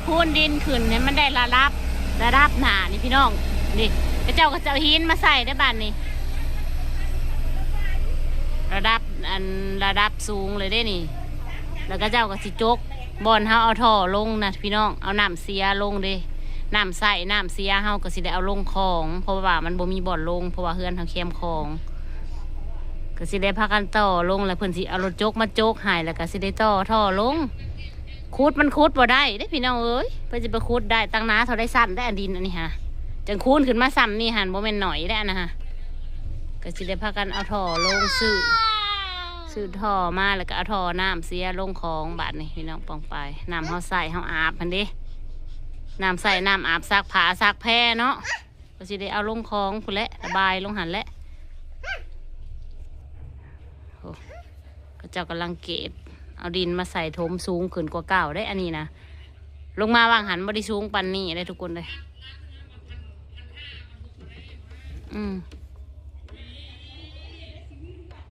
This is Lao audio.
ຄູນດິນຂຶ້ນໃຫ້ມັນໄດ້ລະດັບ ລະດັບໜ້ານີ້ພີ່ນ້ອງ. ນີ້ ເຂົາເຈົ້າກໍຈະເອົາຫີນມາໃສ່ໃນບ້ານນີ້ ລະດັບ ອັນ ລະດັບສູງເລີຍເດ້ນີ້. ແລ້ວເຂົາເຈົ້າກໍຊິຈົກ ບ່ອນເຮົາເອົາທໍ່ລົງນະພີ່ນ້ອງ ເອົານ້ຳເສຍລົງເດ້ ນ້ຳໃຊ້ນ້ຳເສຍເຮົາກໍຊິໄດ້ເອົາລົງຂອງ ເພາະວ່າມັນບໍ່ມີບ່ອນລົງ ເພາະວ່າເຮືອນເຮົາແຄມຂອງ. ກໍຊິໄດ້ພາກັນຕໍ່ລົງ ແລ້ວເພິ່ນຊິເອົາລົດຈົກມາຈົກໃຫ້ ແລ້ວກໍຊິໄດ້ຕໍ່ທໍ່ລົງ. ຂຸດມັນຂຸດບໍ່ໄດ້ເດ້ພີ່ນ້ອງເອີຍ ເພິ່ນຊິໄປຂຸດໄດ້ ຕັ້ງໜາເທົ່າໃດຊັ້ນໄດ້ ອັນດິນອັນນີ້ຫາ ຈັ່ງຄູນຂຶ້ນມາຊ່ຳນີ້ຫັ້ນ ບໍ່ແມ່ນໜ້ອຍເດ້ອັນນະຫາ. ກໍຊິໄດ້ພາກັນເອົາທໍ່ລົງ ຊື້ ຊື້ທໍ່ມາ ແລ້ວກໍເອົາທໍ່ນ້ຳເສຍລົງຂອງ. ບາດນີ້ພີ່ນ້ອງປ້ອງປາຍ ນ້ຳເຮົາໃຊ້ເຮົາອາບຫັ້ນເດ້ ນ້ຳໃຊ້ນ້ຳອາບ ຊັກຜ້າຊັກແພເນາະ. ກໍຊິໄດ້ເອົາລົງຂອງພຸ້ນແຫຼະ ລະບາຍລົງຫັ້ນແຫຼະ. ໂອ້ ເຂົາເຈົ້າກຳລັງເກັບ ເອົາດິນມາໃສ່ຖົມສູງຂຶ້ນກວ່າເກົ່າເດ້ ອັນນີ້ນະ. ລົງມາຫວ່າງຫັ້ນບໍ່ໄດ້ສູງປານນີ້ເດ້ທຸກຄົນເດ້. ອືມ